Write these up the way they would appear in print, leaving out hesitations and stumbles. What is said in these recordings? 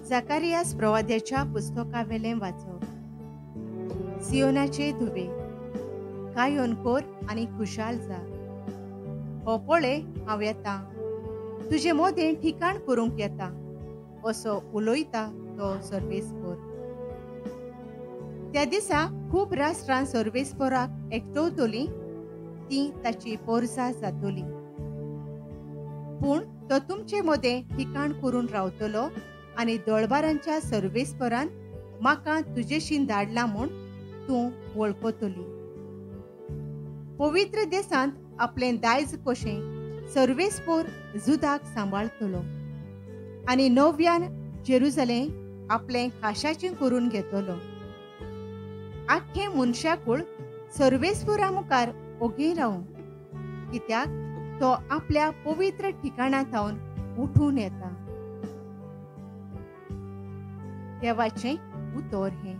जाकारियास प्रवाद्याच्या पुस्तकावेलें वाचप. सियोनाचे धुवे, गायोन कोर आनी खुशाल जा. हो पळय हांव येता, तुजे मोदें ठिकाण करूंक येता, असो उलयता तो सर्वेस्पोर. त्या दिसा खूब राष्ट्रां सर्वेस्पोराक एकटवतलीं, ती ताची पोरसा जातली. पूण तो तुमचे मदें ठिकाण करून रावतलो आनी दळबारांच्या सर्वेस्परान म्हाका तुजेशीन धाडला म्हूण तूं वळखतली. पवित्र देशांत आपलें दायज कशें सर्वेस्पोर जुदाक सांबाळतलो आनी नव्यान जेरुजलेम आपलें खाशाचें करून घेतलो. आख्खें मनशाकूळ सर्वेस्पोरा मुखार ओगी रावूं, कित्याक तो आपल्या पवित्र ठिकाणा थावन उठून येता. देवाचें उतर हें.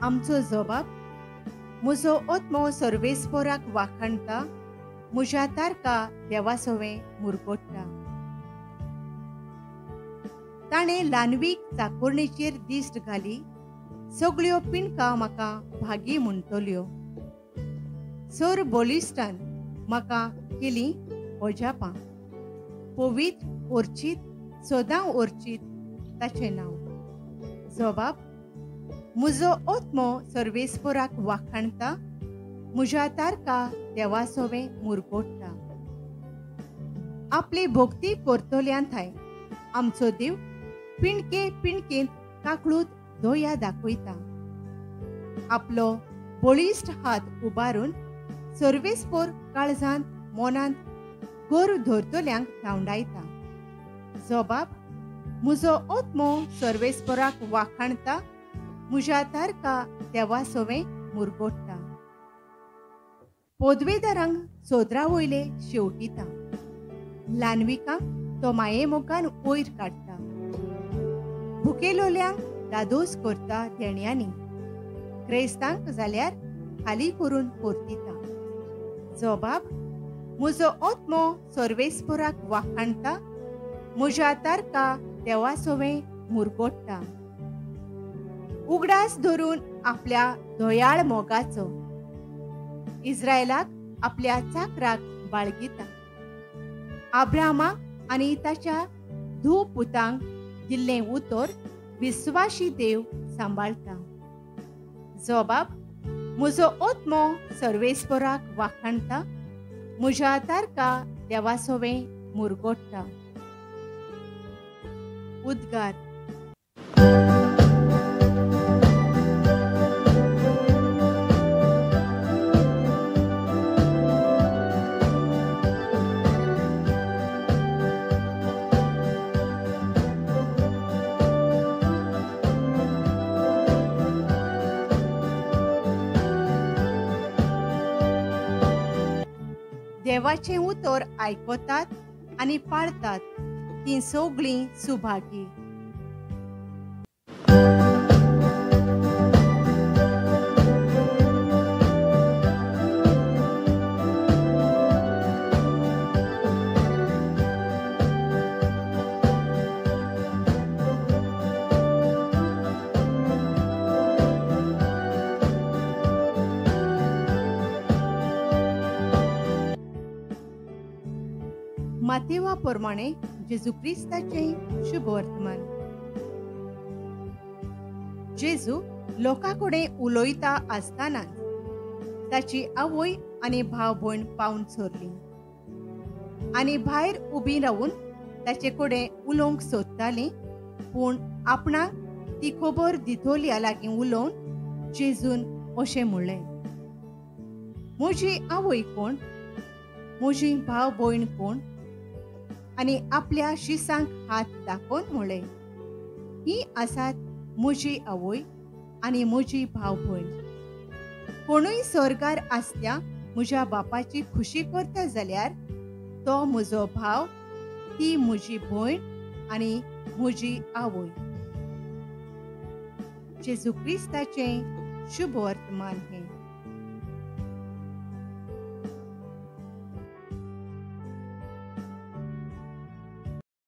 आमचो जबाब: म्हजो आत्मो सर्वेस्पोराक वाखाणता, म्हज्या तारका देवासवें मुरगोट्टा. ताणें ल्हानवीक चाकोरणेचेर दिश्ट घाली, सगळ्यो पिंडकां म्हाका भागी म्हणटल्यो. सर बलिश्टान म्हाका केली अजापां, पवित्र ओर्चीत सदां ओर्चीत ताचें नांव. जबाब: म्हजो आत्मो सर्वेस्पोराक वाखाणता, म्हज्या तारका देवासवें मुरगोट्टा. आपली भक्ती करतल्यान थंय आमचो देव पिंडके पिंडकेंत काकळूत दया दाखयता. आपलो बळिश्ट हात उबारून सर्वेस्पोर काळजांत मनांत गोर धरतल्यांक धांवडायता. जबाब: म्हजो आत्मो सर्वेस्पोराक वाखाणता, म्हज्या तारका देवासवें मुरगोट्टा. पदवेदारांक सोदरा वयले शेवटिता, ल्हानविकांक तो मायेमोगान वयर काडटा. भुकेलोल्यांक दादोस करता देण्यांनी, क्रेस्तांक जाल्यार खाली करून परतिता. जबाब: म्हजो आत्मो सर्वेस्पोराक वाखाणता, म्हज्या तारका देवासवें मुरगोट्टा. उगडास धरून आपल्या दयाळ मोगाचो इस्रायलाक आपल्या चाकराक बाळगिता. आब्रामाक आनी ताच्या धूव पुतांक दिल्लें उतर विस्वाशी देव सांबाळटा. जबाब: म्हजो आत्मो सर्वेस्पोराक वाखाणता, म्हज्या तारका देवासवें मुरगोट्टा. उद्गार. देवाचें उतर आयकतात आनी पाळतात तीं सगळीं सुभागी. मातेवा प्रमाणे जेजू क्रिस्ताचें शुभ वर्तमान. जेजू लोकां कडेन उलयता आसतनाच ताची आवय आनी भाव भयण पावन सरली आनी भायर उबी रावून ताचे कडेन उलोवंक सोदताली, पूण आपणाक ती खबर दितोल्या लागीं उलोवन जेजून अशें म्हणलें, म्हजी आवय कोण, म्हजी भाव भयण कोण? आनी आपल्या शिसांक हात दाखोवन म्हणलें, ही आसात म्हजी आवय आनी म्हजी भाव भयण. कोणूय स्वर्गार आसल्या म्हज्या बापाची खुशी करता जाल्यार तो म्हजो भाव, ती म्हजी भयण आनी म्हजी आवय. जेजू क्रिस्ताचें शुभ वर्तमान हें.